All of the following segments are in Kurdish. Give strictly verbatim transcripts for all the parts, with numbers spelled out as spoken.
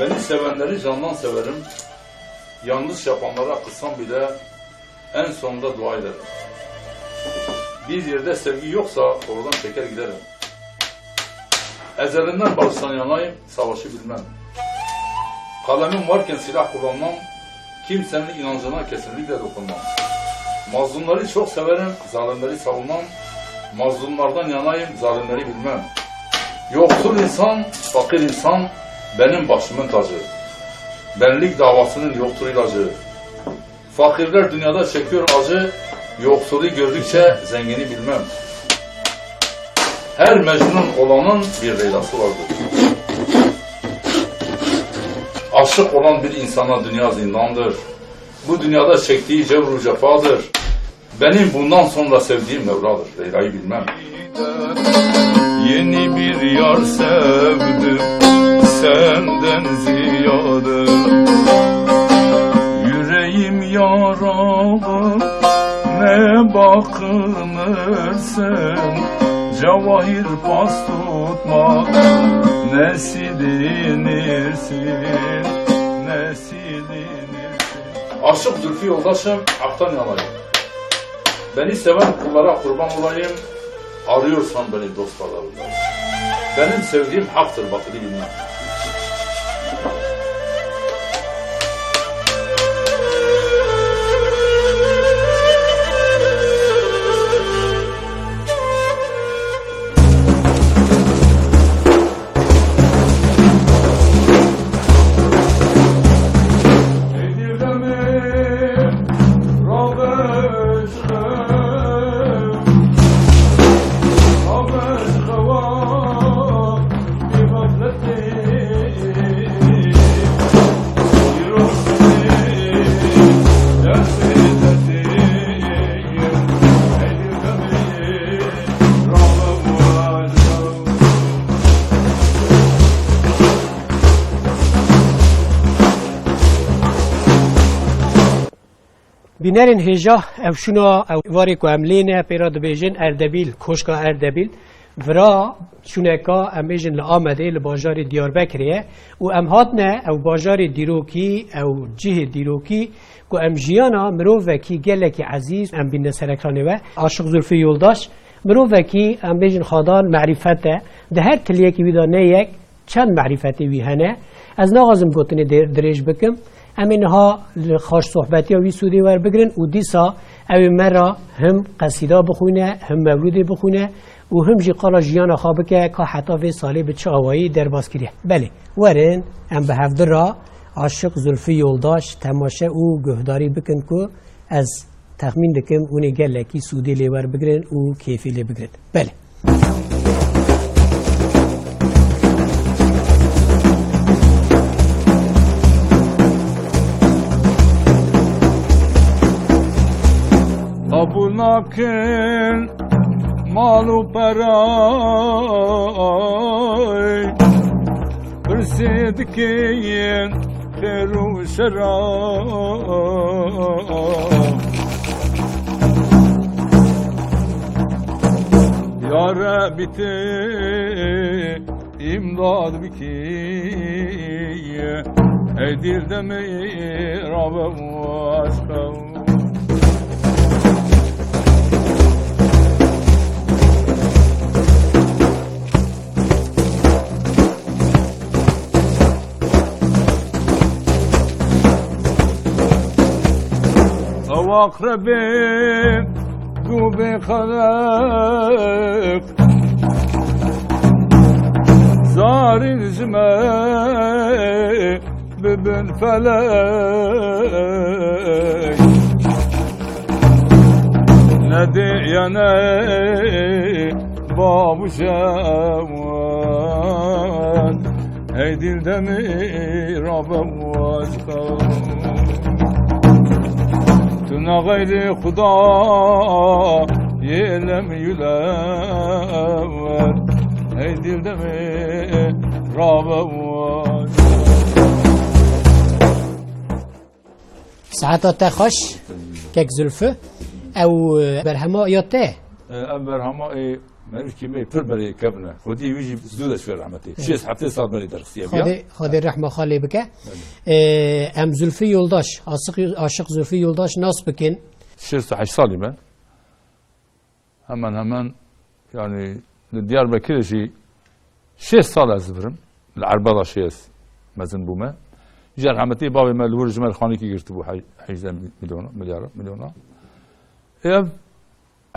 Beni sevenleri candan severim. Yanlış yapanlara kızsam bile en sonunda dua ederim. Bir yerde sevgi yoksa oradan çeker giderim. Ezelinden barıştan yanayım, savaşı bilmem. Kalemim varken silah kullanmam, kimsenin inancına kesinlikle dokunmam. Mazlumları çok severim, zalimleri savunmam. Mazlumlardan yanayım, zalimleri bilmem. Yoksul insan, fakir insan benim başımın tacı. Benlik davasının yoktur ilacı. Fakirler dünyada çekiyor acı, yoksulu gördükçe zengini bilmem. Her Mecnun olanın bir Leylası vardır. Aşık olan bir insana dünya zindandır. Bu dünyada çektiği cevru cefadır. Benim bundan sonra sevdiğim Mevla'dır. Leyla'yı bilmem. Yeni bir yar sevdim senden ziyade. Yüreğim yaralı, ne bakınırsın? Cevahir pas tutma, ne silinirsin, ne silinirsin. Aşık Zülfü yoldaşım, haktan yanayım. Beni seven kullara kurban olayım. Arıyorsan beni dost pazarında. Benim sevdiğim haktır, batılı bilmem. Bînerên hêja, ev şûna, ew warê ku em lê ne, pê re dibêjin Erdebîl, Koşka Erdebîl. Vira şûneka, em bêjin, li Amedê, li bajarê Diyarbekirê ye û em hatine ew bajarê dîrokî, ew cihê dîrokî ku em jiyana mirovekî gelekî ezîz em bînine ser ekranê we. Aşiq Zülfü Yoldaş, mirovekî, em bêjin, xadan merîfet e. Di her tiliyekî wî de ne yek, çend merîfetê wî hene. Ez naxwazim gotinê dê-, dirêj bikim. Em ê niha li xweş sohbetiya wî sûdê werbigrin û dîsa ew ê me re him qesîda bixwîne, him mewlûdê bixwîne û him jî qala jiyana xwe bike ka heta vê salê bi çi awayî derbas kiriye. Belê, werin em bi hevdu re Aşiq Zülfü Yoldaş temaşe û guhdarî bikin ku ez texmîn dikim hûn ê gelekî sûdê lê werbigrin û kêfê lê bigrin. Belê. Qebûl nakin mal û perayê, pirsê dikeyên xêr û şera. Ya Rebî, tu îmdad bikî, ey dîl demê rabe aşqa. Ew aqrebê dû bê xeleq, zarîn ji me bibin felek. Nedê yene babu şewan, hey dîl demê rabe aşqa. Tu ne xeyrê Xuda yê lem yulewer, hey dîl demê rabe aşqa. Saeta te xweş, kek Zülfü. Ew, e, berhema ya te? E, ev berhema ê Merivkî me pir berê kevin e. Xwedî wî jî zû de şûye rehmetê. Şêst heftê sal berê derxistiye biya. Xwedê, Xwedê rehma xalê bike. Belê. Ee, em Zülfü Yoldaş, Aşık, Aşık Zülfü Yoldaş nas bikin. Şêst û heşt salî me. Hemen hemen, yani, li Diyarbekirê jî şêst sal ez dibirim. Li Erbedaşê ez mezin bûme. Ji rehmetî bavê me li wir ji me xanîkî girtibû he-, hejdeh milyona, milyara, milyona. Ev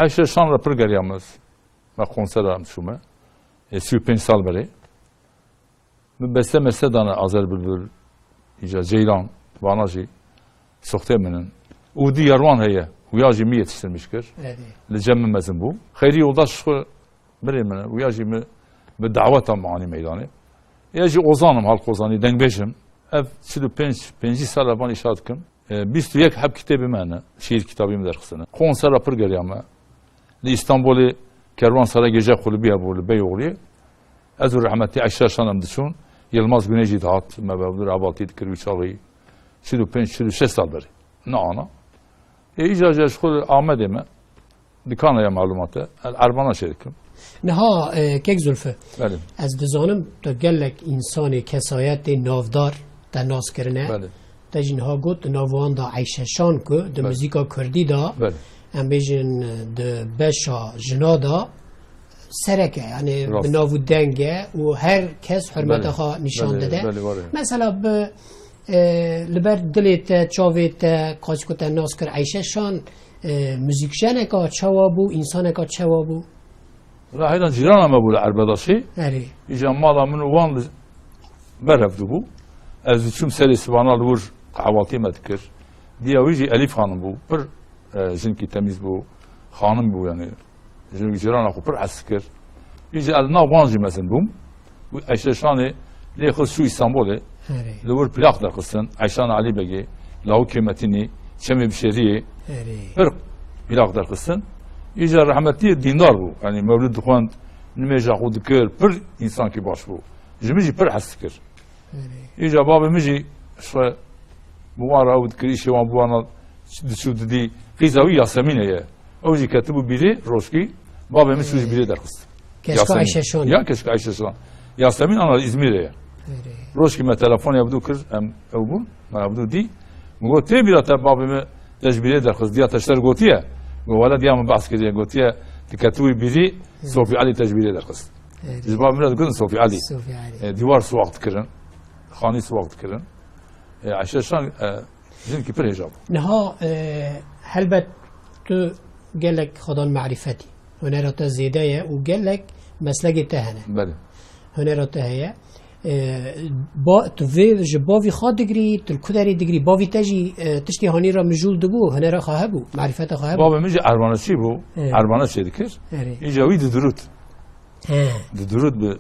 Eyşe Şan re pir geriya me. Me konsera em çûme. E, sî û pênc sal berê. Min beste meste dane Azer Bülbül, îca Ceylan, vana jî soxtê min in. Û diyar wan heye, wîya jî min yetiştirmiş kir. Erê. Li cem min mezin bû. Xeyrî Yoldaş xwe birê min e, wîya jî min bi daweta min anî meydanê. Ya jî Ozan im, halk Ozanî, dengbêj im. Ev çil û pênc, pêncî sal e van îşa dikim. E, bîst û yek heb kitêbê me hene, şiîr kitabî min derxistine. Konsera pir geriya me. Li Îstanbulê Kerwansaray gece kulübü hebû li Beyoğlu'yê. Ez û rehmetî Eyşe Şan em diçûn. Yilmaz Güney jî dihat, me bi Evdur Hevaltî dikir wî çaxî. Çil û pênc, çil û şeş sal berê. Ne ana. E, îca jî ez ji xwe li Amedê me. Dikana ya malûmat e. Ez erbana çê dikim. Niha, e, kek Zulfü, Belê. ez dizanim tu gelek însanê kesayetê navdar te nas kirine. Belê. Te jî niha got, di nav wan de Eyşe Şan ku di Belê. muzîka kurdî de, Belê. em bêjin, di beşa jina de serek e, yani Rast. bi nav û deng e û her kes hurmeta Belê. xwe nîşan Belê, dide. belê, var e. Mesela bi, e, li ber dilê te, çavê te, qas ku te nas kir Eyşe Şan, e, muzîkjeneka çawa bû, însaneka çawa bû? Wela heyran cîrana me bû li Erbedaşê. Erê. Îca mala min û wan li ber hevdû bû. Ez diçûm serê sibana li wir qehwatî me dikir. Diya wî jî Elîf Xanim bû. Pir, e, jinkî temîz bû. Xanim bû yani. Jinkî cîrana xwe pir hez dikir. Îca ez nav wan jî mezin bûm. Û Eyşe Şanê lê xist çû Îstanbulê. Erê. Li wir plak derxistin. Eyşana Elî Begê, Lawikê Metînî, Çemê Bişêriyê. Erê. Pir plak derxistin. Îca rehmetî dîndar bû. Yani mewlid dixwend, nimêja xwe dikir. Pir însankî baş bû. Ji min jî pir hez dikir. Erê. Îca babê min jî ji xwe bi wan re ew dikir, îşê wan bi wan re diçû didî. Qîza wî Yasemîne ye. Ew jî ketibû bîrê rojkî, babê min çû ji bîrê derxist. Keşka Yasemîn. Eyşe Şan. Ya keşka Eyşe Şan. Yasemîn ana li Îzmîrê ye. Erê. Rojkî me telefonê Ebdû kir, em ew bûn, me Ebdû dî. Min got, tê bîra te babê min te ji bîrê derxist, diya te ji te re gotiye? Got, wele diya min behs kiriye, gotiye, tu ketibûyî bîrî, Sofî Elî te ji bîrê derxist. Erê. Ji babê min re digotin Sofî Elî. Sofî Elî. E, dîwar siwax dikirin, xanî siwax dikirin. E, Eyşe Şan, e, Jinkî pir hêja bû. Niha, e, helbet tu gelek xwedan marîfetî. Hunera te zêde ye û gelek meslekê te hene. Belê. Hunera te heye. E, ba, tu vê ji bavî xwe digirî, tu li ku derê digirî? Bavî te jî, e, tiştê hanî re mijûl dibû, hunera xwe hebû, marîfeta xwe hebû. Bavê min jî erbaneçî bû, He. erbane çê dikir. Erê. Îca wî didirût. He. Didirût bi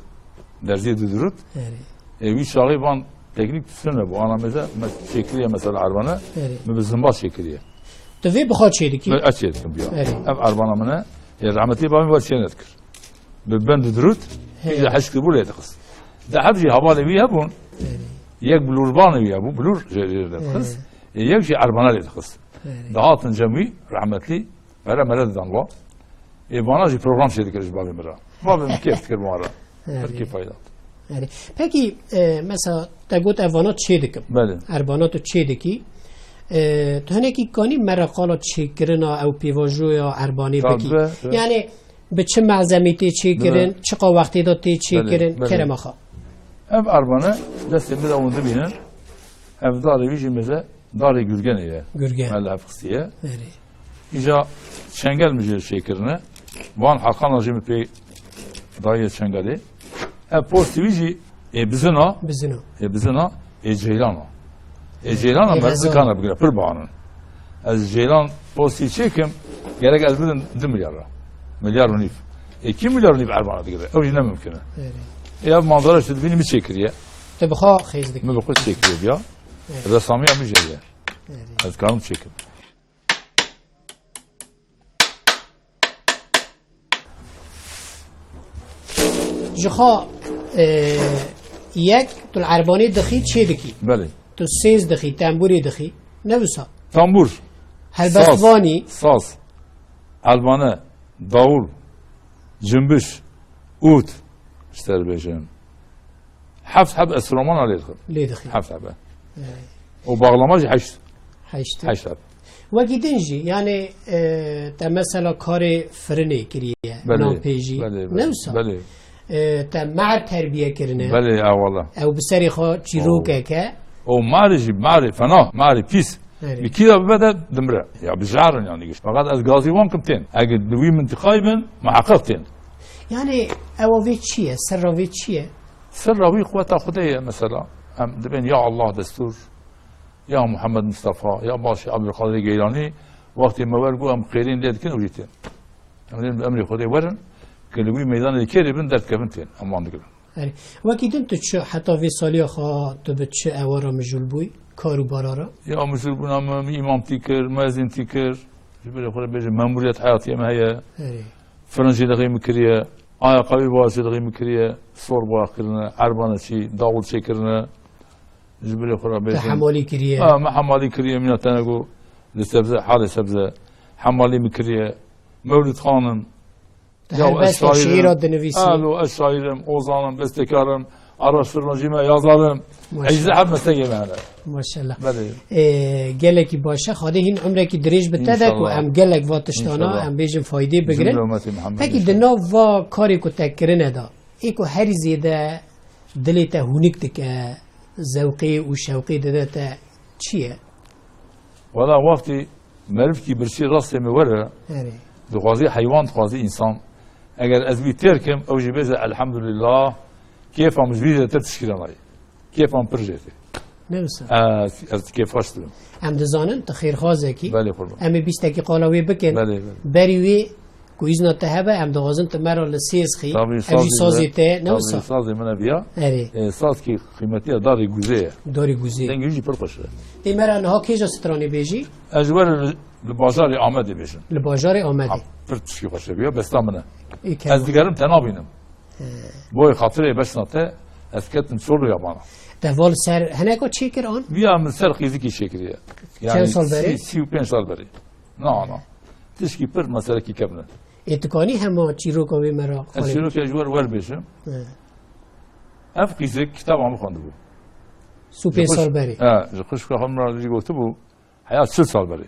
derziyê didirût. Erê. E, wî çaxê van teknîk tiştin nebû. Ana mêze me çêkiriye mesela erbane, Erê. me bi zimba çêkiriye. Tu vê bi xwe çê dikî? Me ez çê dikim biya. Erê. Ev erbana min e. E, rahmetli babê min çê nedikir. Bi ben didirût, He. îca heşk dibû lê dixist. De hev jî hevalê wî hebûn. Erê. Yek bilûrbanê wî hebû, bilûr jê, jê dixist. Erê. E, yek jî erbana lê dixist. Erê. Dihatin cem wî, rahmetli, Mere mere didan wa. Ê vana jî program çê dikir ji bavê min re. Bavê min kêf dikir wan re. Erê. Pir kêf payda. Erê. Pekî, e, mesela te got ev vana çê dikim. Belê. Erbana tu çê dikî. E, tu hinekî kanî me re qala çêkirina ew pêvajoya erbanê Tabii, bikî. evet. Yani bi çi malzemî tê çêkirin, Belê. çiqa wextê de tê Belê, çêkirin, belê. kerema xwe. Ev erbane destê min de hûn dibînin. Ev darê wî jî mêze Darê Gürgenê ye. Gürgen. Me li ev xistiye. Erê. Îca çengel min jê çêkirine. Van heqana jî min pê daye çengelê. Ev postî wî jî ê bizina. Bizina. Ê bizina, ê ceylana. Ê ceylana Ê me vezana. zikana bigire, pir bahanin. Ez ceylan postî çêkim, gerek ez bidim du milyar ra. Milyar û nîv. Ê kî milyar û nîv erbana digire? Ew jî ne mimkin e. Erê. Ê ev manzara işte dibînî min çêkiriye. Te bi xwe xêz dikî. Min bi xwe çêkiriye biya. Erê. Resamiya min jê ye. Erê. Ez karim çêkim. Ji xwe, e, yek, tu li erbanê dixî, çê dikî. Belê. Tu sêz dixî, tembûrê dixî. Ne wisa? Tambûr. Helbestvanî. Saz. Saz. Erbane, dawul, Cumbiş, ût, ji te re bêjim. Heft heb enstrûmana lê dixin. Lê dixin. Heft hebe. Evet. Û bağlama jî heşt. Heşt. Heşt heb. Wekî din jî, yani, e, te mesela karê firinê kiriye, Belê, nampêjî. Belê, belê, Ne wisa? Belê. E, te mehr terbiye kirine. Belê, eyvallah. Ew bi serê xwe çîrokeke. O merê jî, merê fena, merê pîs. Erê. Bi kî de bibe de dimre. Ya bijarin yani giş. Fakat ez gazî wan kim tên. Eger li wî mintiqayî bin, muheqeq tên. Yani ewa vê çi ye? Serra vê çi ye? Serra wî quweta Xwedê ye mesela. Em dibên ya Allah destûr, ya Muhammed Mustafa, ya Başî Abdulkadir Geylanî, wextê me wer bû em qêrîn lê dikin û jî tên. Em dibên bi emrê Xwedê werin, ki li wî meydanê kêrê bin derdikevin tên. Em wan digirin. Erê. Wekî din tu çi heta vê saliya xwe tu bi çi ewara mijûl bûyî? Kar û bara re? Ya mijûl bûna min, min îmamtî kir, muezîntî kir. Ji ber xwe re bêjim, memûriyet heyatiyê me heye. Erê. Firin jî lexî min kiriye. Aya qewî boğaz jî lexî min kiriye. Sor boğaz kirine, erbane çî, dawul çêkirine. Ji ber xwe re Te bêjim. Hemalî kiriye. Ha, me hemalî kiriye, mîna tene ku li sebze, halê sebze. Hemalî min kiriye. Mewlid xanim. Te Ya helbest ez û şaîr im. Şiîra dinivîsî. Alo, ez şaîr im, ozan im, bestekar im, araştırmacî me, yazar im. Maşallah. Ecî heb meslekê me hene. Maşallah. Belê. Ee, gelekî baş e. Xwedê hîn umrekî dirêj bi te de ku İnşallah. Em gelek va tiştana, İnşallah. Em bêjin faydê bigirin. Cümle ümmeti Muhammed Pekî inşallah. Di nav va karê ku te kirine de, ê ku herî zêde dilê te hûnik dike, zewqê û şewqê dide te çi ye? Wela wextî merivkî birçî rastê min were, Erê. Dixwazî heywan, dixwazî însan. Eger ez wî têr kim, ew jî bêje, "Elhamdulillah, kêfa min ji wî zêdetir tişkî re nayê. Kêfa min pir jê tê." Ne wisa? Ez, ez kêfxweş dibim. Em dizanin, tu xêrxwazekî. Belê, qurban. Em ê bîstekî qala wê bikin. Belê, belê. Berî wê ku îzna te hebe, em dixwazin tu me re li sêz xî. Tabî, Ev jî sazê sazê me, te, ne tabî, wisa? Sazê min ev ya. Erê. E, saz kî qîmetiya darê guzê ye. Darê guzê. Dengê wî jî pir xweş e. Tê me re niha kêja stranê bêjî? Ez ji we re li, li bajarê Amedê bêjim. Li bajarê Amedê. Ha, pir tişkî xweş e, ya besta min e. Ê, kerem. Ez digerim te nabînim. He. Boyê xatirê beşna te, ez ketim çol û yabana. Te val ser heneka çêkir an? Viya min ser qîzikî çêkiriye. Çend sal berê? Sî, sî û pênc sal berê. Na, na. Tişkî pir meselekî kevn e. Ê, tu kanî hema çîroka wê me re Ez xwelê çîrokê ji we re wer bêjim. He. Ev qîzik kitaba min xwendibû. Sî û pênc sal berê. He, ji xwişka xwe min re jî gotibû, heya çil sal berê.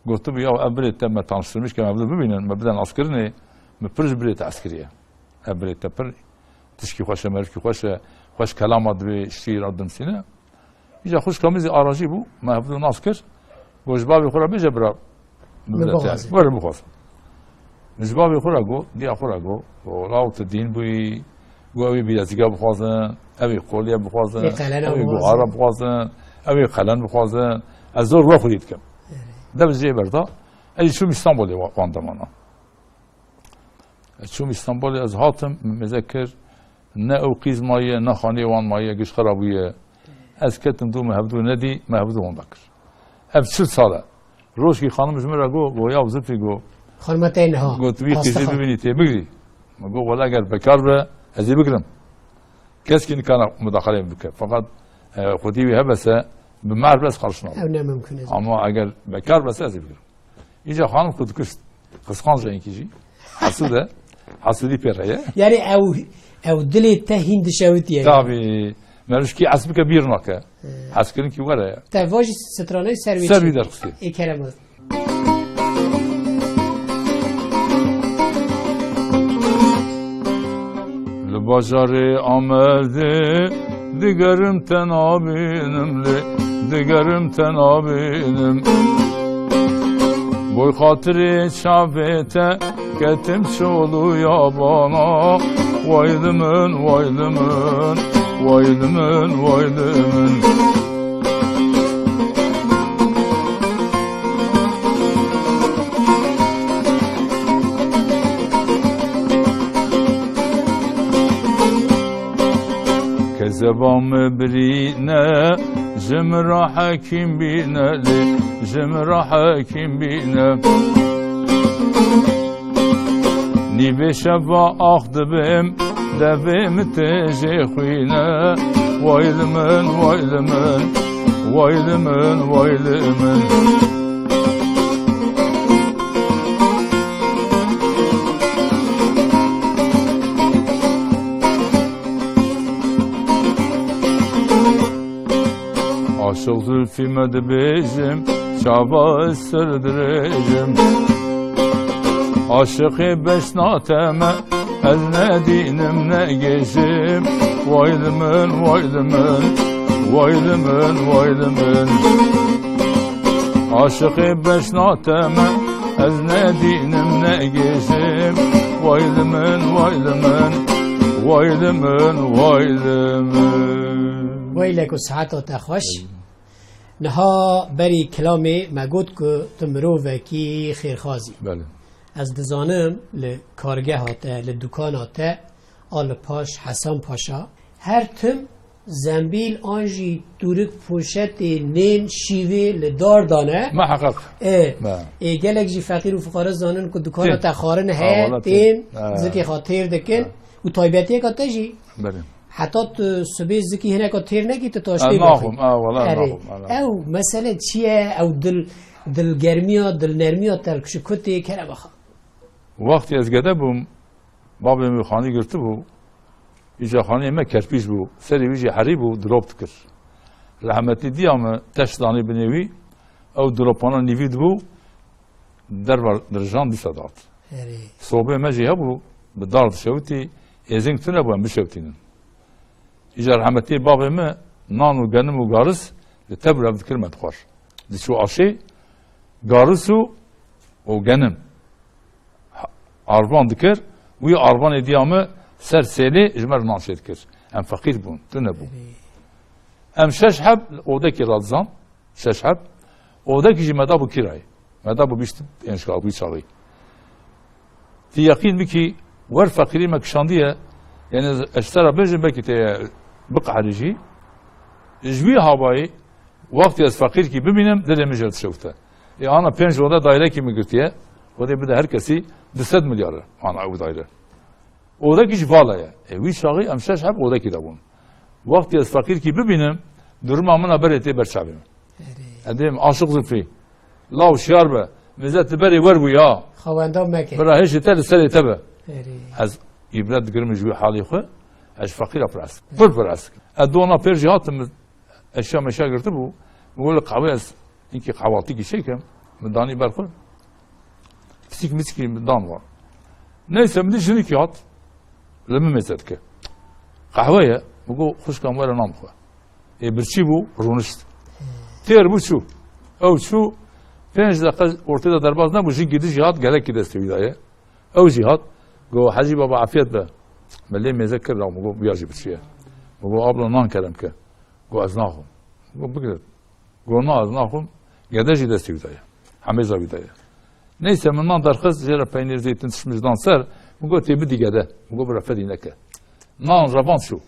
Gotibû, ya ev birê te me tanıştırmış ke me bi bibînin, me bide naskirinê, me pir ji birê te eskiriye. Ev birê te pir tişkî xweş e, merivkî xweş e, xweş kelama dibê, şîîra dinivîsîne. Îca xwişka min zî arajî bû, me hevdu nas kir. Got, ji bavê xwe re bêje bira, Min bira te, bixwazin. Were bixwazin. Ji bavê xwe re got, diya xwe re got, got, "Law tu dîn bûyî, got, ew ê bîrezîga bixwazin, ew ê qolye bixwazin, Ê qelena ew ê bixwazin. Guhara bixwazin, ew ê qelen bixwazin. Ez zor we xwedî dikim." Erê. Dev jê berda, ez jî çûm Îstanbulê wa-, wan demana. Ez çûm Îstanbulê, ez hatim, min mêze kir, ne ew qîz maye, ne xaniyê wan maye, giş xera bûye. Ez ketim dû me hevdû nedî, me hevdû wenda kir. Ev çil sal e. Rojkî xanim ji min re got, got, "Ya Zilfî," got, Xanima te niha. Got, "Wî qîzî bibînî tê bigirî." Min got, "Wela eger bekar be, ez ê bigirim. Keskî nikana mudaxaleyê min bike. Fakat, e, xwedî wî hebese, bi mer bes qarşina." Ew ne mimkun e. Ama eger bekar bese, ez ê bigirim. Îca xanim xwe dikuşt. Qisqanc e hinkî jî. Hesûd e. Hesûdî pê re ye. Yani ew, ew dilê te hîn dişewitiye. Tabii. Merûşkî hes bike bîr nake. He. Heskirin kî were ye. Te va jî stranê ser wî Ser çi? Wî derxistî. Ê kerem e. Li bajarê Amedê digerim te nabînim lê, digerim te nabînim. Boy xatirê çavê te ketim çol û yabana. Way li min, way li min, way li min, way li min. Kezeba me birîne, ji min re hekîm bîne lê, ji min re hekîm bîne. Nîvê şeva ax dibêm, devê min tê jê xwîne. Way li min, way li min, way li min, way li min. Çok zülfü me dibêjim, çava ser dirêjim. Aşıqê beşna te me, ez nedînim negêjim. Way li min, way li min, way li min, way li min. Aşıqê beşna te me, ez nedînim negêjim. Way li min, way li min, way li min, way li min. Weylek û siheta te xweş. Niha berî kilamê me got ku tu mirovekî xêrxaz î. Belê. Ez dizanim li kargeha te, li dukana te, a li paş Hesen Paşa, her tim zembîl an jî tûrik poşetê nên şîvê li dar dane. Meheqeq. Ê, Me. ê, gelek jî feqîr û fuqare zanin ku dukana Tê. te xwarin Ha, heye, wala tê. tên, Ha. zikê xwe têr dikin Ha. û taybetiyeka te jî Belê. Heta tu sibê zikî hineka têr nekî, tu taştê Ez naxwim, naxwî. a, wala Erê, naxwim, wala. ew mesele çi ye? Ew dil, dilgermiya, dilnermiya te li kişikutê kere baxa. Wextê ez gede bûm, babê min xanî girtibû. Îca xanî me kerpîç bû. Serê wî jî herî bû, dilop dikir. Rehmetî diya min teş danî binê wî, ew dilopana nîvî dibû, derva dirijan dîsa dat. Erê. Sobê me jî hebû, bi dar dişewitî, êzing tune bû, em bişewtînin. Îcar rehmetî babê me nan û genim û garis li tebr ev dikir me dixwar. Diçû aşê, garis û, û genim. Ha-, arvan dikir, wî arvanê diya me ser sêlê ji me re nan çê dikir. Em feqîr bûn, tune bû. Erê. Em şeş heb li odekî radizan. Şeş heb. Odekî jî me dabû kirayê. Me dabû bîst pênc kabû çaxî. Ti yeqîn bikî, wer feqîrî me kişandiye, yani ez ji te re bêjim, belkî te biqehrî jî. Ji wî havayî, wextê ez feqîrkî bibînim, dilê min jê re dişewite. Ê ana pênc ode dairekî min girtiye, odê bide her kesî du sed milyar e, ana ew daire. Odekî jî vala ye. E, wî çaxî em şeş heb odekî de bûn. Wextî ez feqîrkî bibînim, duruma min a berê tê ber çavê min. Erê. Ez dêm Aşiq Zilfî. Law şiyar be. Mêze ti berê wer bû ya. Xewenda meke. Bira hêşê te li serê te be. Erê. Ez îbret digirim ji wî halê xwe. Ez ji feqîra piras. Pir piras. Ez dona pêr jî hatim. Eşya meşya girtibû. Min got, li qehwê ez hinkî qehwaltîkî çêkim. Min danî ber xwe. Pisîk misîkî min dan wan. Neyse, min dî jinikî hat. Li min mêze dike. Qehwe ye. Min got, xwişka min were nan bixwe. Ê birçî bû, rûnişt. Têr bû çû. Ew çû, pênc deqe ortê de derbas nebû, jinkî dî jî hat, gelekî destê wî daye. Ew jî hat. Got, Hecî baba, afiyet be. Min lê mêze kir, min got, ya jî birçî ye. Min got, abla, nan kerem ke. Got, ez naxwim. Got, bigire. Got, na, ez naxwim. Gede jî destê wî de ye. Hemêza wî de ye. Neyse, min nan derxist, jê re peynîr, zeytin, tişt mişt dan ser. Min got, tê bidî gede. Min got, bira fedî neke. Nan revan çû.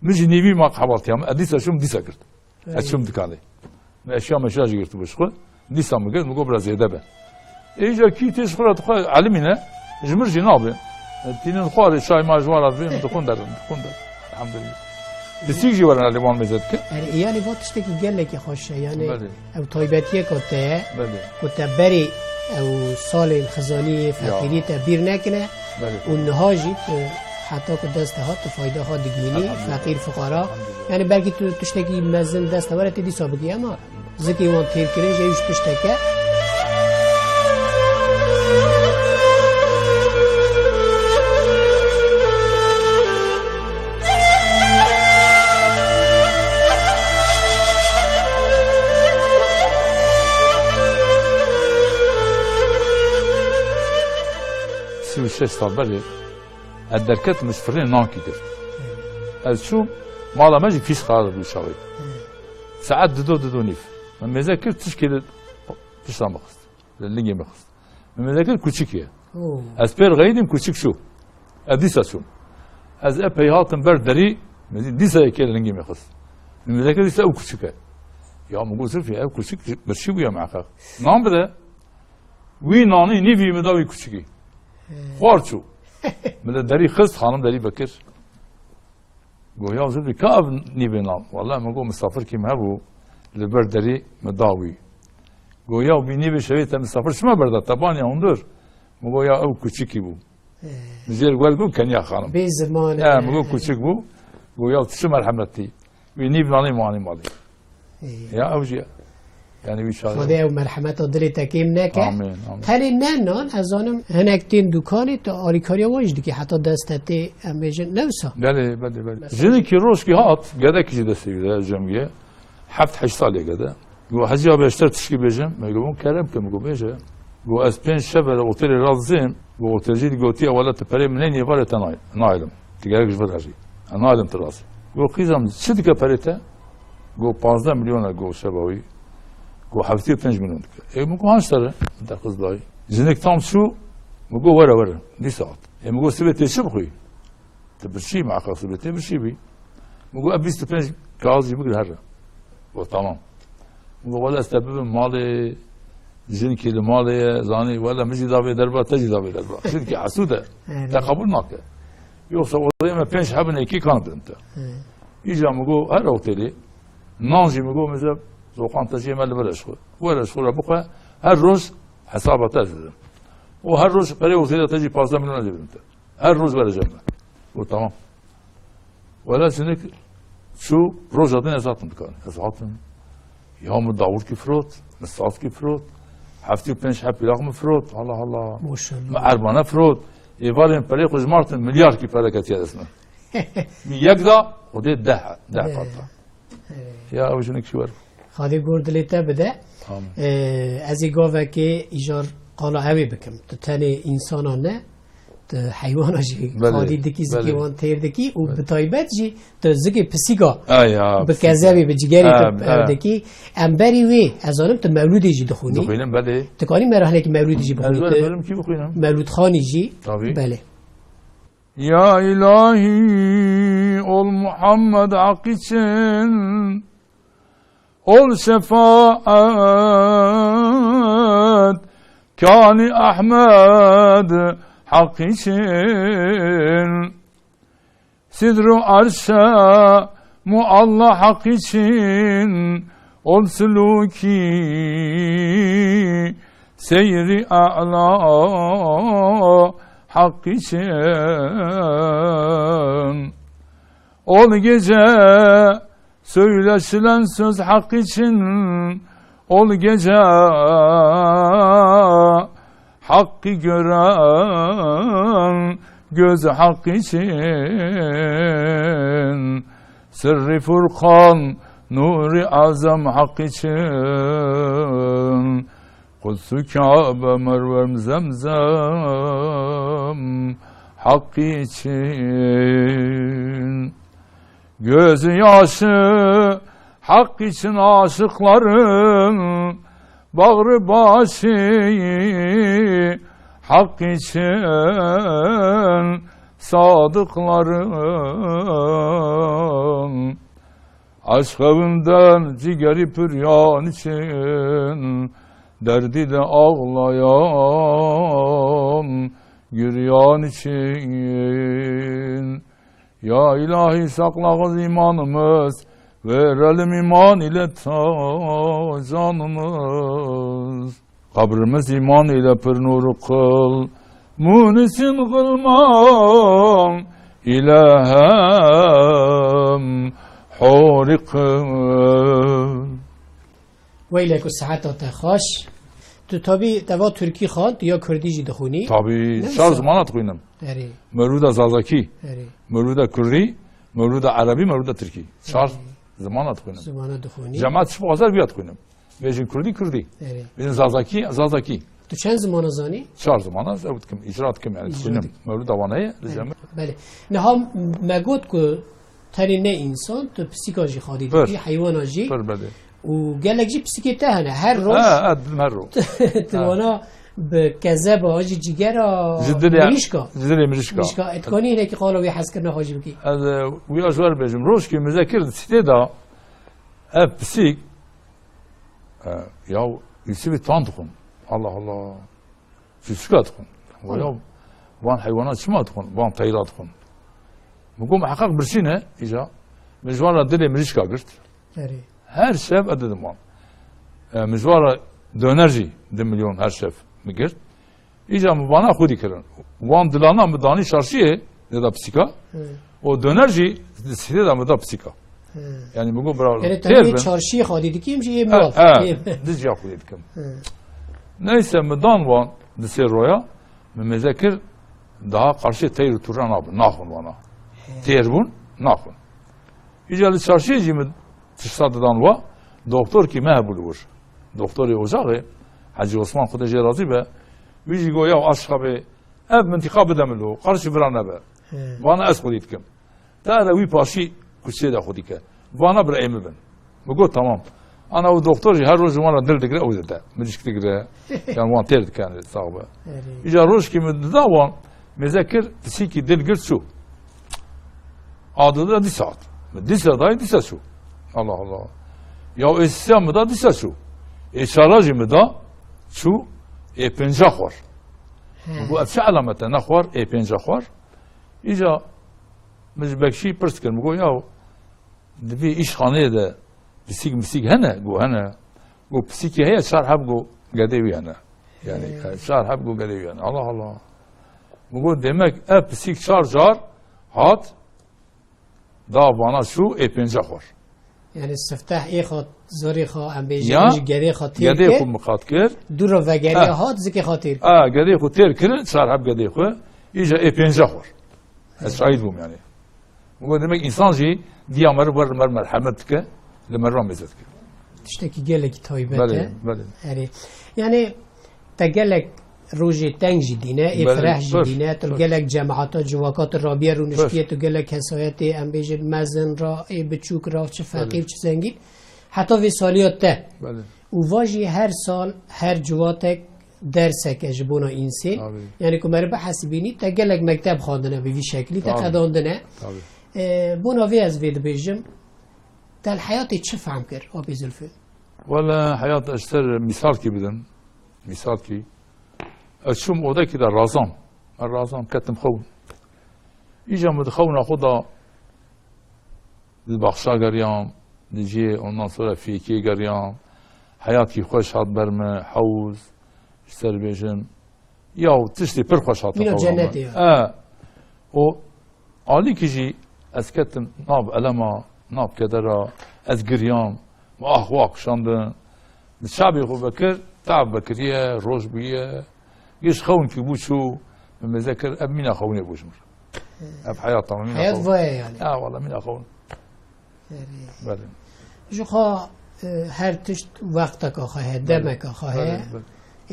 Min jî nîvî ma qehwaltiya min. Ez dîsa çûm, dîsa girt. Ez çûm dikanê. Min eşya meşya jî girtibû ji xwe. Dîsa min girt, min got, bira zêde be. Ê, îca kî tê ji xwe re dixwe, elimîne, ji min jî nabe. Tînin xwarê çay ma ji wan re dibê, min dixwin derin, dixwin derin. Elhamdulillah. Pisîk jî werin elê wan mêze dike. Erê, yanî va tiştekî gelekî xweş e, yanî Belê. ew taybetiyeka te ye, Belê. ku te berê ew salên xizaniyê, Ya. feqîriyê te bîr nekine Belê. û niha jî tu heta ku dest te hat, tu fayda xwe digihînî, Elhamdulillah. feqîr, fuqara. Elhamdulillah. Yanî belkî tu tiştekî mezin dest te were tê dîsa bigihî, ema Zikê wan têrkirin jî ew jî tiştek e. Sî û şeş sal berê ez derketim ji firnê nan kî girt. Ez çûm, mala me jî fîş xarar bû çaxê. Saet dido, dido nîv. Min mêze kir, tişkê li pişta min xist. Li lingê min xist. Min mêze kir, kuçik ye. Oo. Ez pêr xeyîdîm, kuçik çû. Ez dîsa çûm. Ez epey hatim ber derî, min dîsa yekê li lingê min xist. Min mêze kir, dîsa ew kuçik e. Ya min got, Zilfî, ev kuçik ji birçî bûye miheqeq. Nan bide. Wî nanî nîvî min da wî kuçikî. He. Xwar çû. Min li derî xist, xanim derî vekir. Got, ya Zilfî, ka ev nîvê nan? Wele min got, misafirkî min hebû, li ber derî min da wî. Got, ya wî nîvê şevê te misafir çima berda te baniya hundir? Min got, ya ew kuçikî bû. He. Min jê li gor got, keniya xanim. Bê ziman e. He, min got, kuçik bû. Got, ya tu çi merhemetî. Wî nîv nanî min anî malê. Ya ew jî, yani wî çare. Xwedê ew merhemeta dilê te kêm neke. Amîn, amîn. Tenê ne nan, ez zanim hinek tên dûkanê tu alîkariya wan jî dikî, heta dest te tê, em bêjin, ne wisa? Belê, belê, belê. Mesela Jinekî rojkî hat, gedekî jî destê wî de, cem wî ye. Heft heşt salê gede. Go, Hecî abi, ez te tişkî bêjim. Me go, kerem ke, me go, bêje. Go, ez pênc şev e otelê razim. Go, otelcî dî gotiye, wele tu perê min neyê, varê te nay-, naylim. Tu gerek ji vir herî. Ez naylim tu razî. Go, qîzam, çi dike perê te? Go, panzdeh milyon e, go, şeva wî. Go, heftê û pênc milyon dike. Ê, min go, hanç sere? Min te qiz dayî. Jinik tam çû, min go, were, were. Dîsa hat. Ê, min go, sibê tê çi bixwî? Tu birçî, meqasê bê tê birçî bî. Min got, "Ev bîst û pênc kaxizî bigir here." Got, "Tamam." Min got, "Wele ez te bibim malê, jinkî li malê ye, zanî, wele min jî davê derba, te jî davê derba." Jinkî hesûd e. Evet. Te qebûl nake. Yoksa orada me pênc hebin êkî kan bidin te. Evet. Îca min got, "Her otelî, nan jî min got, mize zoqan te jî me li vir eşxwe. Were eşxwe re bixwe, her roj hesaba te ez didim. O her roj perê otelê te jî pazdeh milyon ez ê bidim te." Her roj vereceğim ben. Bu tamam. Wela jinik çû, roja din ez hatim dikan. Ez hatim. Ya min dawurkî firot, min sazkî firot, heftê û pênc heb pîlaq min firot. Allah Allah. Maşallah. Min erbane firot. Êvarên pelê xwe ji martin milyarkî pere ketiye dest min. Min yek da, Xwedê deh, deh Evet. qat da. Evet. Ya ew jinik ji wer. Xwedê gor dilê te bide. Amin. Ee, ez ê gavekê îcar qala ewê bikim. Tu tenê însana ne, tu heywana jî Belê, xwedî dikî zikê belê. wan têr dikî û Belê. bi taybet jî tu zikê pisîka Ay, ya, bi pisîka. kezebê, bi cigerê tu, Em, e, em. dikî. Em berî wê, ez zanim tu mewlûdê jî dixwînî. Dixwînim, belê. Tu kanî me re hinekî mewlûdê jî Ez bixwînî. were Tu berim kî bixwînim? Mewlûdxanî jî. Tabii. Belê. Ya ilahi, ol Muhammed hak için, ol şefaat kani Ahmed hak için. Sidru arşa mualla hak için, ol suluki seyri a'la hak için. Ol gece söyleşilen söz hak için, ol gece hakkı gören göz hak için, sırrı Furkan, nuri azam hak için, Kudsu Kabe, Mervem Zemzem hak için. Gözü yaşı hak için aşıkların, bağrı başı hak için sadıkların. Aşk evinden cigeri püryan için, derdi de ağlayan güryan için. Ya ilahi, saklağız imanımız, verelim iman ile ta canımız. Kabrimiz iman ile pir nuru kıl, munisin gılman ile hem hori kıl. Weylek û seheta te xweş. Tu tabî teva Tirkî xwend, tu ya Kurdî jî dixwînî. Tabî, Ne çar wisa? zimana dixwînim. Erê. Mewlûda Zazakî, Erê. mewlûda Kurdî, mewlûda Erebî, mewlûda Tirkî. Çar Erê. zimana dixwînim. Zimana dixwînî. Cemaat çi bixwaze, viya dixwînim. Bêjin Kurdî, Kurdî. Erê. Bêjin Zazakî, Zazakî. Tu çend zimana zanî? Çar zimana ez ew dikim, îcra dikim, yani Îcra dixwînim. dik- Mewlûda Waneyê, li Erê. cem- Belê. Niha me got ku tenê ne însan, tu pisîka jî xwedî Pir. dikî, heywana jî. Pir, belê. Û gelek jî pisîkê te hene. Her roj Ha, ha, didim her roj. tu Ha. wana bi kezeba, jî cigera Ji dilê, mirîşka. ji dilê mirîşka. Mirîşka. Et kanî hinekî qala wî hezkirina xwe jî bikî. Ez, e, wî ya ji we re bêjim. Rojkê min ze kir di sitê de, ev pisîk, e, ya Yusufî tan dixwin. Allah Allah. Çûçika dixwin. Wa ya van heywana çima dixwin? Van teyra dixwin. Min got, "Miheqeq birçî ne, îca." Min ji wan re dilê mirîşka girt. Erê. Her şev ez didim wan. E, min ji wan re döner jî du milyon her şev min girt. Îca min vana xwedî kirin. Wan dilana min danî şarşiyê, dê da pisîka. Hı. O döner jî di sitê de min da pisîka. He. Yani mi got bira Yani têr tenê bin. Çarşiyê xwedî dikîm jî ê He, mal. He, Ê- diz ya xwedî dikim. He. Neyse mi dan wan di sê roya, mi mêze kir daha qarşî teyr û turra nabin, naxwin wana. He. Têr bûn, naxwin. Îca li çarşiyê jî mi tişta didan wa, doktor kî me hebû li wir. Doktorê ocaxê, Hecî Osman Xwedê jê razî be, wî jî got, "Ya aşiqa bê, ev mintiqa bide min lo, qarşî vira nebe." He. Vana ez xwedî dikim. Te hele wî paşî kuçê de xwedî ke. Vana bira ê min bin. Mi got, "Tamam." Ana û doktor jî her roj ji wan re dil digire, ew dide. Mijik digire. Yan wan têr dike, yani, sax be. Erê. Îca rojkî min dida wan, mêze kir, pisîkî dil girt çû. A dide dîsa hat. Mi dîsa dayî dîsa çû. Allah Allah. Ya ê sisiya mi da dîsa çû. Ê çara jî mi da çû. Ê pênca xwar. He. Mi got, "Ev çi elamete ne xwar, ê pênca xwar?" Îca min ji bekşî pirs kir. Mi got, "Ya di vî îşxaneyê de pisîk misîk hene?" Got, "Hene." Got, "Pisîkî heye?" Çar heb got, "Gedê wî hene." Yani, He. e, çar heb got, "Gedê wî hene." Allah Allah. Mi got, "Demek ev pisîk çar car hat, da vana çû, ê pênca xwar." Yani sifteh ê xwe, zorê xwe, em bêjin, Ya, em ji gedê xwe têr gedê kir, xwe miqat kir. Dû re vegerê Ha. hat, zikê xwe têr kir. Ha, gedê xwe têr kirin, çar heb gedê xwe. Îca ê pênca xwar. Ez şahid bûm yani. Bu demek insan jî diya meriv wer li mer merhemet dike, li meriva mêze dike. Tiştekî gelekî taybet Belê, e. belê. Erê. Yani te gelek rojê teng jî dîne, ê Belê, fireh jî baş, dîne, tu baş. gelek cemata, civaka tu rabiye rûniştiye, Baş. tu gelek kesayetê, em bêjin mezin ra, ê biçûk ra, çi feqîr, Belê. çi zengîn. Heta vê saliya te. Belê. Û va jî her sal, her civatek derseke ji bona însên. Tabii. Yani ku meriv bihesibînî, te gelek mekteb xwendine bi vî şeklî, te Tabii. qedandine. Tabii. E, bona vê ez vê dibêjim, te li heyatê çi fehm kir, Apê Zilfî? Wele heyat ez ser mîsalkî bidim. Mîsalkî. Ez çûm odekî de razam. Ez razam, ketim xewn. Îca min di xewna xwe de di baxşa geriyam, di cihê ondan sonra fêkê geriyam. Heyatî xweş hat ber min, hewz, ji ser bêjim. Ya tiştê pir xweş hat Mîna xewna cennetê min. ya. E, û alîkî jî ez ketim nav elema, nav kedera, ez giriyam, min ah wa kişandin. Min çavê xwe vekir, tav vekiriye, roj bûye. Giş xewn kî bû çû, min mêze kir, ev mîna xewnê bû ji min. Ev heyata min mîna Heyat xewn. vaya yani. Ya wala mîna xewn. Erê. Belê. Ji xwe, e, her tişt wexteka xwe heye, Belê. demeka xwe heye. Belê, belê.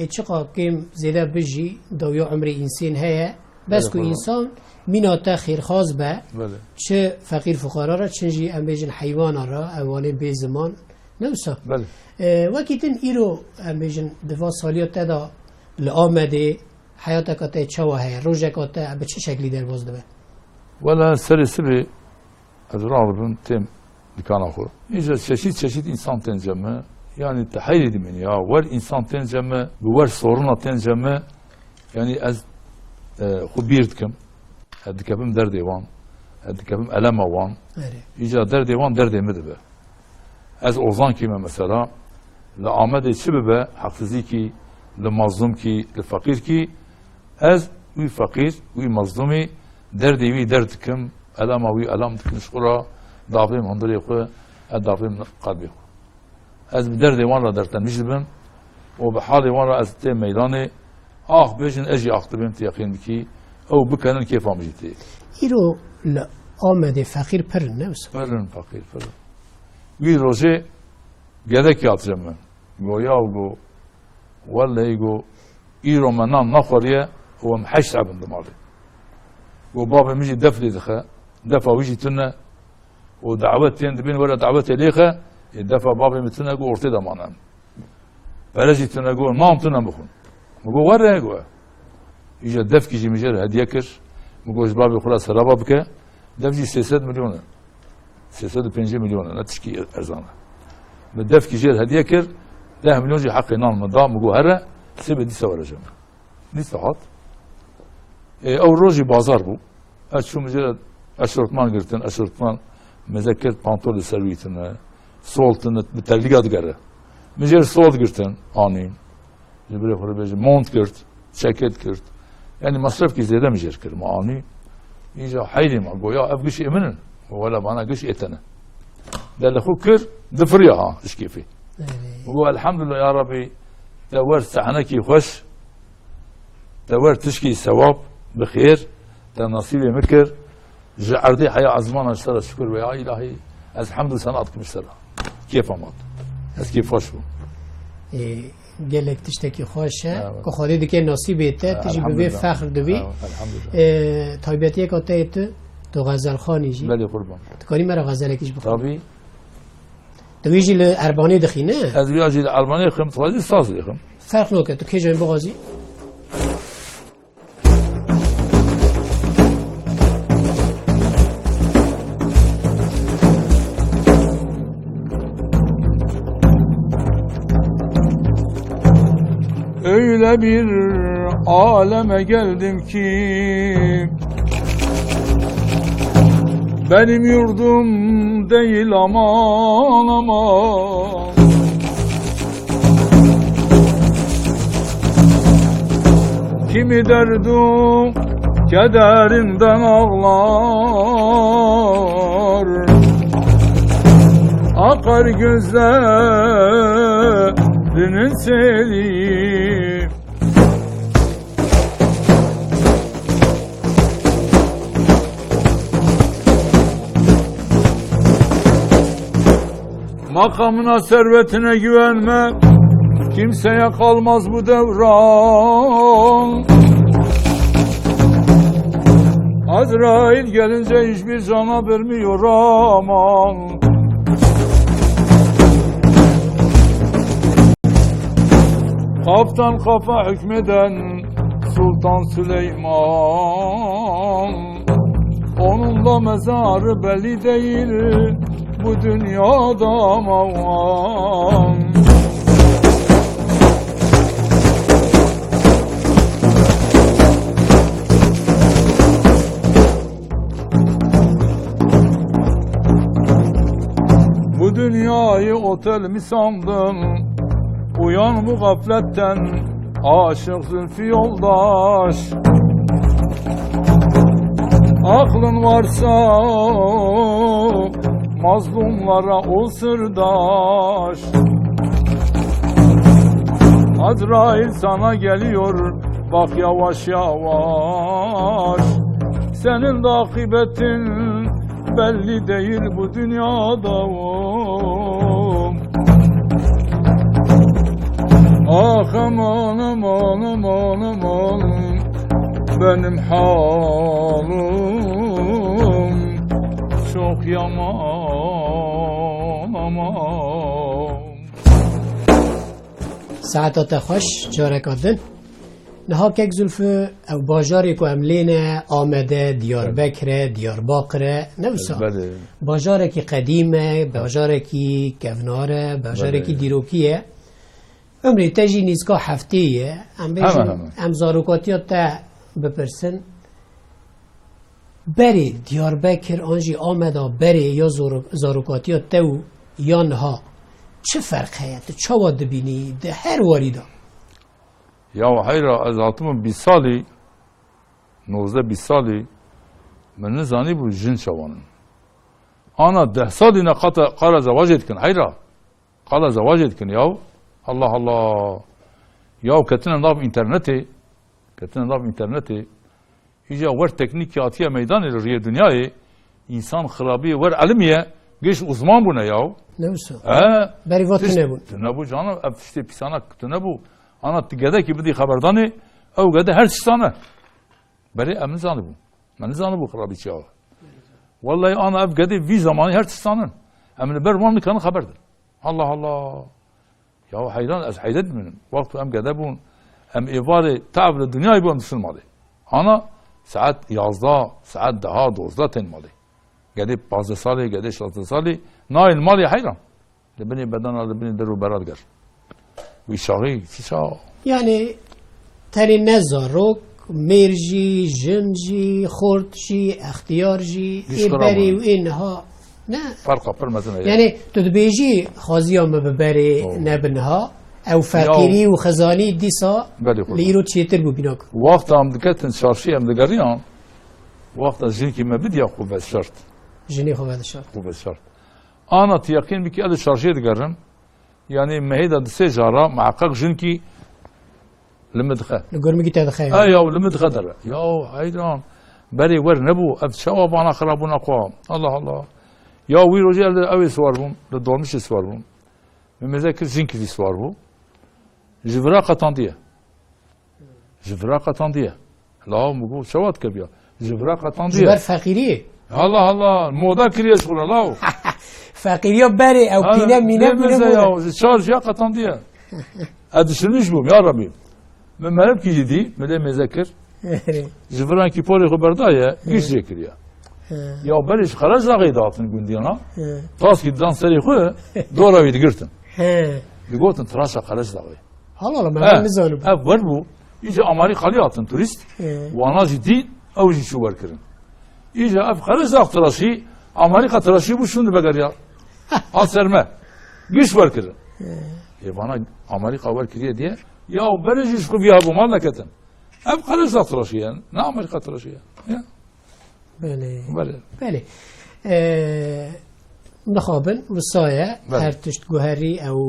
Ê çiqa kêm zêde bijî, dawiya umrê însên heye. Bes Belê, ku xwe. însan mîna te xêrxwaz be, Belê. çi feqîr fuqara re, çi jî em bêjin heywana re, ew wanê bê ziman. Ne wisa? Belê. E, wekî din îro, em bêjin, di va saliya te de li Amedê heyateka te çawa heye? Rojeka te bi çi şeklî derbas dibe? Wela serê sibê ez radibim têm dikana xwe. Îca çeşît çeşît însan tên cem me. Yani te heyrê dimînî ya. Wer însan tên cem me, bi wer soruna tên cem me. Yani ez, e, xwe bîr dikim. Ez dikevim derdê wan. Ez dikevim elema wan. Erê. Îca derdê wan derdê min dibe. Ez ozankî me mesela, li Amedê çi bibe, heqsizîkî, li mazlûmkî, li feqîrkî, ez wî feqîr, wî mazlûmî, derdê wî derd dikim, elama wî elam dikim ji xwe re, davêm hundirê xwe, ez davêm qelbê xwe. Ez bi derdê wan re dertlenmîş dibim û bi halê wan re ez têm meydanê, ax bêjin, ez jî ax dibêm, tu yeqîn bikî, ew bikenin kêfa min jî tê. Îro li Amedê feqîr pir in, ne wisa? Pir in, feqîr pir in. Wî rojê gedek hat cem min. Go ya go, wellehî go, îro me nan nexwariye û em heşt saet bin di malê. Go babê min jî def lê dixe, defa wî jî tune û dawet tên dibên were dawetê lêxe, ê defa babê min tune go ortê de mane em. Pere jî tune go, mam tune bixwin. Min go were go. Îja defkî jî min jê re hediye kir. Min go ji babê xwe re seraba bike. Def jî sê sed milyon e. Sê sed û pêncî milyon e, ne tişkî erzan e. Min defkî jê re hediye kir. Deh milyon jî heqê nan min da, min go here, sibê dîsa were cem. Dîsa hat. Ê, ew rojî bazar bû. Ez çûm jê re eşortman girtin, eşortman mêze kir, pantolê ser wî tune, sol tune, bi terlîga digere. Min jê re sol girtin, anî. Ji birê xwe re bêjim, mont girt, çeket girt. Yani masrefkî zêde min jê re kir, min anî. Îja heyrê me, go ya ev giş ê min in. Wela vana giş ê te ne. De li xwe kir, difiriya ha, ji kêfê. Erê. Û elhamdulillah ya Rabbi, te wer sehnekî xweş, te wer tişkî sewab, bi xêr, te nasîbê min kir. Ji erdê heya ezmana ji te re şukir be ya îlahî. Ez hemd û sena dikim ji te re. Kêfa me hat. Ez kêfxweş bûm. Ê, gelek tiştekî xweş e. Evet. Ku Xwedê dike nasîbê te, tu jî bi vê fexr dibî. Evet, elhamdulillah. Ê, taybetiyeka te yê tu, tu xezelxanî jî. Belê qurban. Tu karî me re xezelekî jî bixwînî? Tabî. Tu wî jî li Erbanê dixî, ne? Ez wîya jî li Erbanê dixim, dixwazî saz lêxim. Ferq nake, tu kêjayên bixwazî. Öyle bir aleme geldim ki, benim yurdum değil aman aman. Kimi derdu kederinden ağlar, akar gözlerinin seli. Makamına, servetine güvenme, kimseye kalmaz bu devran. Azrail gelince hiçbir cana vermiyor aman. Kaptan kafa hükmeden Sultan Süleyman, onun da mezarı belli değil bu dünyada aman. Bu dünyayı otel mi sandın? Uyan bu gafletten, Aşık Zülfü yoldaş. Aklın varsa mazlumlara ol sırdaş. Azrail sana geliyor, bak yavaş yavaş. Senin de akıbetin belli değil bu dünyada. Ah aman, aman, aman, aman, benim halim çok yaman, aman. Saeta te xweş, careka din. Niha kek Zulfî, ew bajarê ku em lê ne, Amed e, Diyarbekir e, Diyarbakir e, ne wisa? Belê. Bajarekî qedîm e, bajarekî kevnar e, bajarekî dîrokî ye. Umrê te jî nîzka heftê ye. Em bêjin, hemen hemen, em zarokatiya te bipirsin. Berê Diyarbekir an jî Ameda berê ya zor-, zarokatiya te û ya niha çi ferq heye? Tu çawa dibînî di her warî de? Ya heyra, ez hatibûm bîst salî, nozdeh bîst salî, min nizanîbû jin çawan in. Ana deh salî ne qata qala zewacê dikin, heyra. Qala zewacê dikin yaw. Allah Allah. Yaw ketine nav înternetê. Ketine nav înternetê. Îca wer teknîkî hatiye meydanê li rûyê dinyayê. Însan xirabiyê wer elimiye. Giş uzman bûne yaw. Ne wisa? He. Berî va tişt-, tune bûn. Tune bû canım. Ev tiştê pîsanak tune bû. Ana tu gedekî bidî xeberdanê. Ew gede her tiştane. Berê em nizanibû. Me nizanibû xirabî çi ya. Wellahî ana ev gedê vî zamanî her tiştanin. Em li ber wan nikarin xeber din. Allah Allah. Ya heyran, ez heyret dibînim. Wexto em gede bûn, em êvarê tev li dinyayê bû, em diçin malê. Ana saet yazdeh, saet deha, dozdeh tên malê. Gedê pazdeh salê, gedê şazdeh salê, nayên malê heyran. Li binê bedena, li binê der û bera diger. Wî çaxî, çi çax? Yani, tenê ne zarok, mêr jî, jin jî, xort jî, extiyar jî, ê berê û ê niha, ne? Ferqa pir mezin heye. Yani, tu dibêjî, xwaziya min bi berê ne bi niha, ew feqîrî û xizanî dîsa li îro çêtir bû bînak. Wexta em diketin çarşî, em digeriyan, wexta jinkî me bidiya xwe veşart. Jinê xwe veşart. Xwe veşart. Ana tu yeqîn bikî ez li şarjê digerim. Yanî mehê de di sê cara muheqeq jinkî li min dixe. Li gor min gî te dixe ya. E ya, li min dixe dere. Ya heyran. Berê wer nebû. Ev çawa vana xirabûna xwe? Allah Allah. Ya wî rojê ez li ew ê siwar bûm. Li dolmişê siwar bûm. Min mêze kir jinkî jî siwar bû. Ji vira qetandiye. Ji vira qetandiye. Law min got, çawa dike biya? Ji vira qetandiye. Ji ber feqîriyê. Allah Allah, moda kiriye ji xwe re, law. Feqîriya berê, ew Ha, pîne mîne ne bûne meze moda. Ya, ji çar jiya qetandiye. Ez düşünmüş bûm, ya Rabbi. Min merivkî jî dî, min lê mêze kir. Ji virankî porê xwe berdaye, giş jê kiriye. He. Ya berê ji Qerec daxê dihatin gundiyana. He. Taskî didan serê xwe, dora wî digirtin. He. Digotin, tiraşa Qerec daxê. Hala hala, me He, nizanim. Ev wer bû. Îca Amerîkalî hatin turîst. He. Wana jî dî, ew jî çû werkirin. Îca ev Qerec dax tiraşî, Amerîka tiraşî bû, şûn dibegeriya. Ha ser me. Giş werkirin. He. Ê vana Amerîka werkiriye diye. Ya berê jî ji xwe viya bû mal neketin. Ev Qerec dax tiraşî ye. Ne Amerîka tiraşî ye. Ya. Belê. Belê. Belê. Ee, mixabin, wisa ye, Belê. Her tişt guherî ew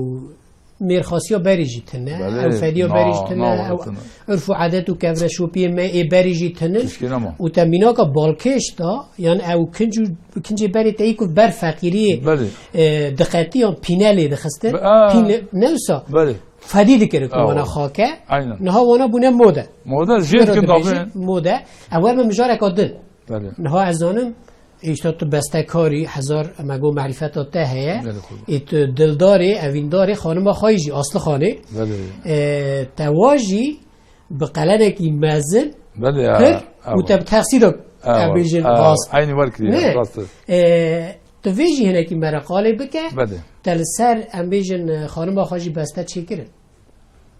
mêrxasiya berî jî tine, Belê. Ew fediya Na, berî jî tine, na, ew tine. Urf û edet û kevreşopiyê me ê berî jî tinin. Tişkî nema. Û te mînaka balkêş da, yan ew kinc û, kincê berê te yî ku ber feqîriyê, Belê. E, diqetî yan pîne lê dixistin. Be-, a. Pîne, ne wisa? Belê. Fedî dikir ku Awa. Wana xake. Aynen. Niha wana bûne mode. Mode, jê Wero dikin dibêjin, davê. Mode. Ev wer min mijareka din. Belê. Niha ez zanim, îşte tu bestekarî, hezar, me got, merîfeta te heye. Belê, xwe. Ê tu dildarê, evîndarê xanima xwe jî, Asli Xanê. Belê. Ê, te wa jî bi qelenekî mezin Belê, pir ha, û ha. Te bi texsîda, Awa, em bêjin, awa. Rast. Eynî wer kiriye, Ne? Rast e. Ê, tu vê jî hinekî mereqalê bike. Belê. Te li ser, em bêjin, xanima xwe jî beste çêkirin.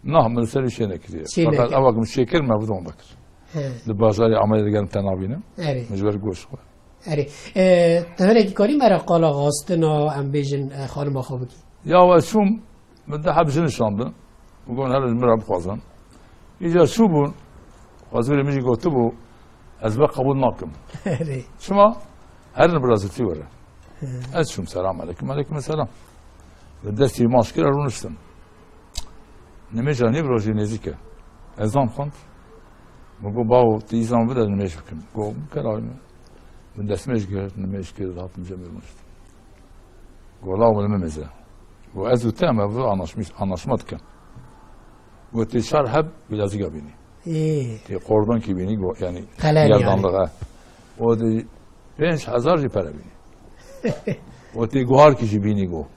Nah, min li ser wî çê nekiriye. Çê Fakat nekir. Ewa ku min çêkir, me bi dom vekir. He. Di bajarê Amedê digerim te nabînim. Erê. Min ji ber goş xwe. Erê. E, tu hinekî karî me re qala xwestina, em bêjin, e, xanima xwe bikî? Ya we çûm, min de heb jin nişandin. Min got, hele ji min re bixwazin. Îca çûbûn, xwezûrê min jî gotibû, ez we qebûl nakim. Erê. Çima? Herin bira zilfî were. He. Ez çûm, selam aleyküm, aleyküm selam. Bi destî maç kir, rûniştin. Nimêja nîv rojê nêzîk e. Ezan xwend. Min got, "Bawo, tu îzan bide, nimêj bikim." Got, "Bikir, alî min." Min destmêj girt, nimêj kir, hatim cem rûniştin. Got, "Law, min mêze." Got, "Ez û te em ev anlaşmîş-, anlaşma dikin." Got, "Tê çar heb bilezîga bînî." Ê. Tê qordonkî bînî, got, yanî Qelen yanî. Gerdanlığa. O di pênc hezar jî pere bînî. O tê guharkî jî bînî, got.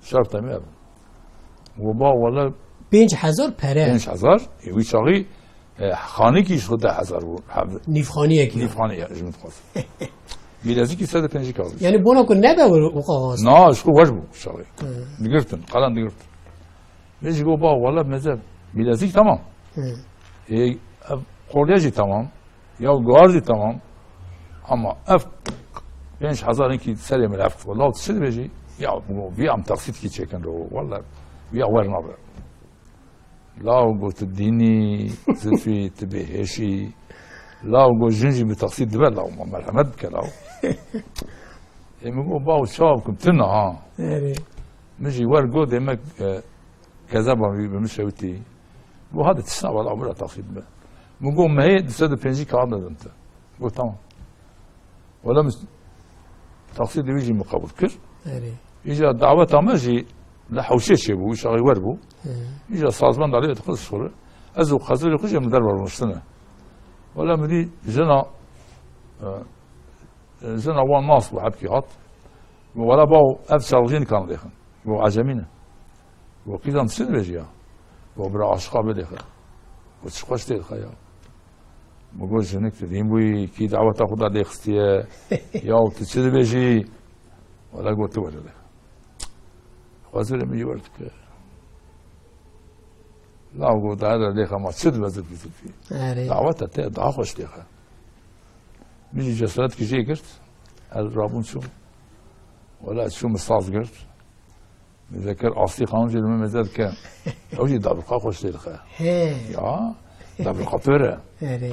Şert em ev. Got, "Ba, wele" Pênc hezar pere. Pênc hezar, e, wî çaxî, e, xanikî ji xwe deh hezar bû. Nîvxaniyekî. Nîvxaniye, ji min dixwest. Bilezîkî sed û pêncî kazî. Yani bona ku nebe o, o kaxaz. Na, ji xwe weş bû çaxî. Hı. Digirtin, qelen digirtin. Vê jî got, "Ba, wele meze, bilezîk tamam. Hı. E, ev kolye jî tamam." Ya guhar jî tamam. Ama ev pênc hezar inkî serê min ev qismet. Law tu çi dibêjî? Ya, vî em taksîtkî çêkin ro. Wele, vîya wer nabe. Law got, "Tu dînî, zifî, tu bêhêşî." Law got, "Jin jî bi taksît dibe, law ma merhemet bike law." Ê min got, "Baw, çawa bikim? Tune ha." Erê. Min jî wer got, demek, e, kezeba wî bi min şewitî. Got, "Hadi tişna wela bira taksît be." Min got, "Mehê du sed û pêncî kağıt dedim te." Got, "Tamam." Wela min taksît wî jî min qebûl kir. Erê. Îca daweta me jî li hewşê çêbû, wî çaxê wer bû. Hı. Îca sazbenda lê dixist xwe. Ez û xezirê xwe jî min derve rûniştine. Wela min dî jina, e, e, jina wan nas bû, hebkî hat. Got, "Wela baw, ev çalgî nikan lêxin." Got, "Ecemî ne." Got, "Qîzan, tu çi dibêjî ya?" Got, "Bira aşiqa bê lêxe." Got, "Çi xweş tê dixe ya." Min got, "Jinik tu dîn bûyî, kî daweta xwe da lê xistiye? Ya tu çi dibêjî?" Wela got, "Tu were lêxe." Xwezirê min jî wer dike. Law got, "Daha da lêxe ma çi dibe zilfî zilfî?" Erê. Daweta te daha xweş lêxe. Min jî cesaretkî jê girt. Ez rabûm çûm. Wela çûm min saz girt. Min vekir Aslî Xanim jî li min mêze dike. Ew jî dabrika xweş lê dixe. He. Ya, dabrika pêr e. Erê.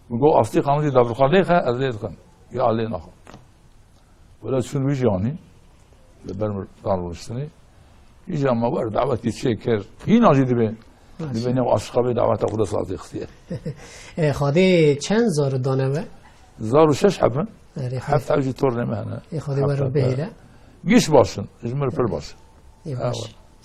Min got, "Aslî Xanim jî dabrika lê xe, ez lê dixim." Ya lê naxim. Wela çûn wî jî anî. Li ber min dan rûniştinê. Îca me wer dawetî çê kir. Hîna jî dibê. Baş. Dibê ne aşiqa vê daweta xwe de sazê xistiye. E, Xadê çend zar dane we? Zar û şeş hebin. Erê, Heft Xadê. Ev jî tornê me hene. Ê, Xadê Heft wero heb bihêle. Giş baş in. Ji min re pir baş in. Ê, baş.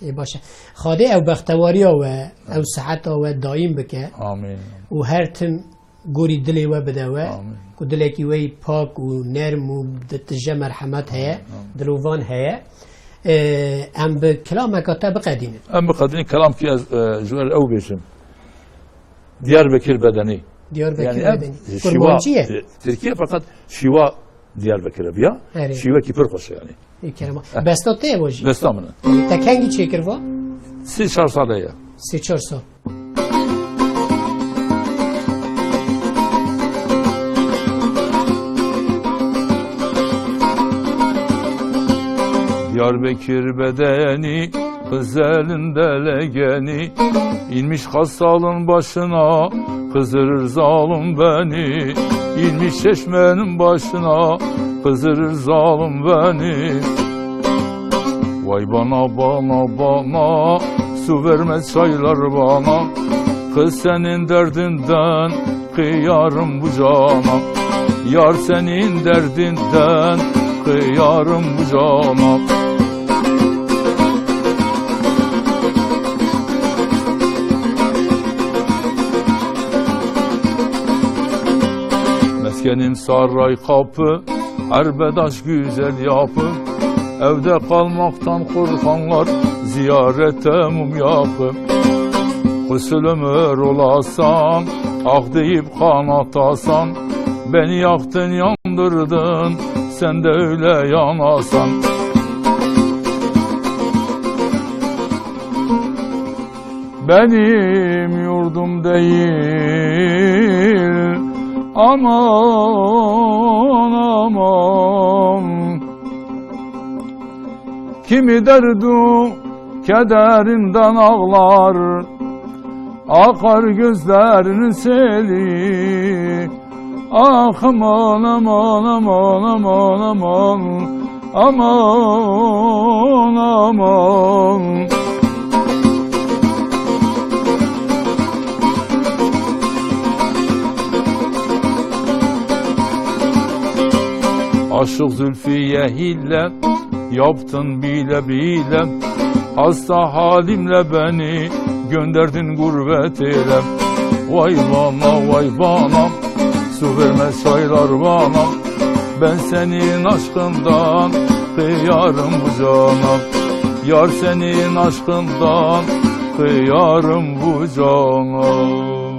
Ewa. Ê, baş e. Xadê ew bextewariya we, ew siheta we daîm bike. Amîn. Û her tim gorî dilê we bide we, Amîn. Ku dilekî we yî pak û nerm û di tije merhemet heye, Amîn. Dilovan heye. Ee, em bi kilameka te biqedînin. Em biqedînin, kelamkî ez, e, ji we re ew bêjim. Diyarbekir bedenî. Diyarbekir Yani ev bedenî. Şîwa, Kurmancî ye? E, Tirkiye, feqet şîwa Diyarbekir e, ya? Erê. Şîwekî pir xweş e yani. Ê, kerema. Heh. Besta te ye bo jî? Besta min e. Ê, te kengî çêkir va? Sê çar sale ye. Sê çar sal. Diyarbekir bedenî, Xizir'in delegenî, inmiş Xasal'ın başına, Xızır zalim beni, inmiş çeşmenin başına, Xızır zalim beni. Vay bana, bana, bana, su vermez çaylar bana. Kız senin derdinden kıyarım bu cana. Yar senin derdinden kıyarım bu cana. Meskenim saray kapı, Arbedaş güzel yapı, evde kalmaktan korkanlar ziyarete mum yakı. Gusül ömür olasan, ah deyip kan atasan, beni yaktın yandırdın, sen de öyle yanasan. Benim yurdum değil, aman, aman. Kimi derdu kederinden ağlar, akar gözlerinin seli. Ah, aman, aman, aman, aman, aman. Aman, aman. Aşık Zülfiye hile yaptın bile bile. Hasta halimle beni gönderdin gurbet ele. Vay bana, vay bana, su vermez çaylar bana. Ben senin aşkından kıyarım bu cana. Yar senin aşkından kıyarım bu cana.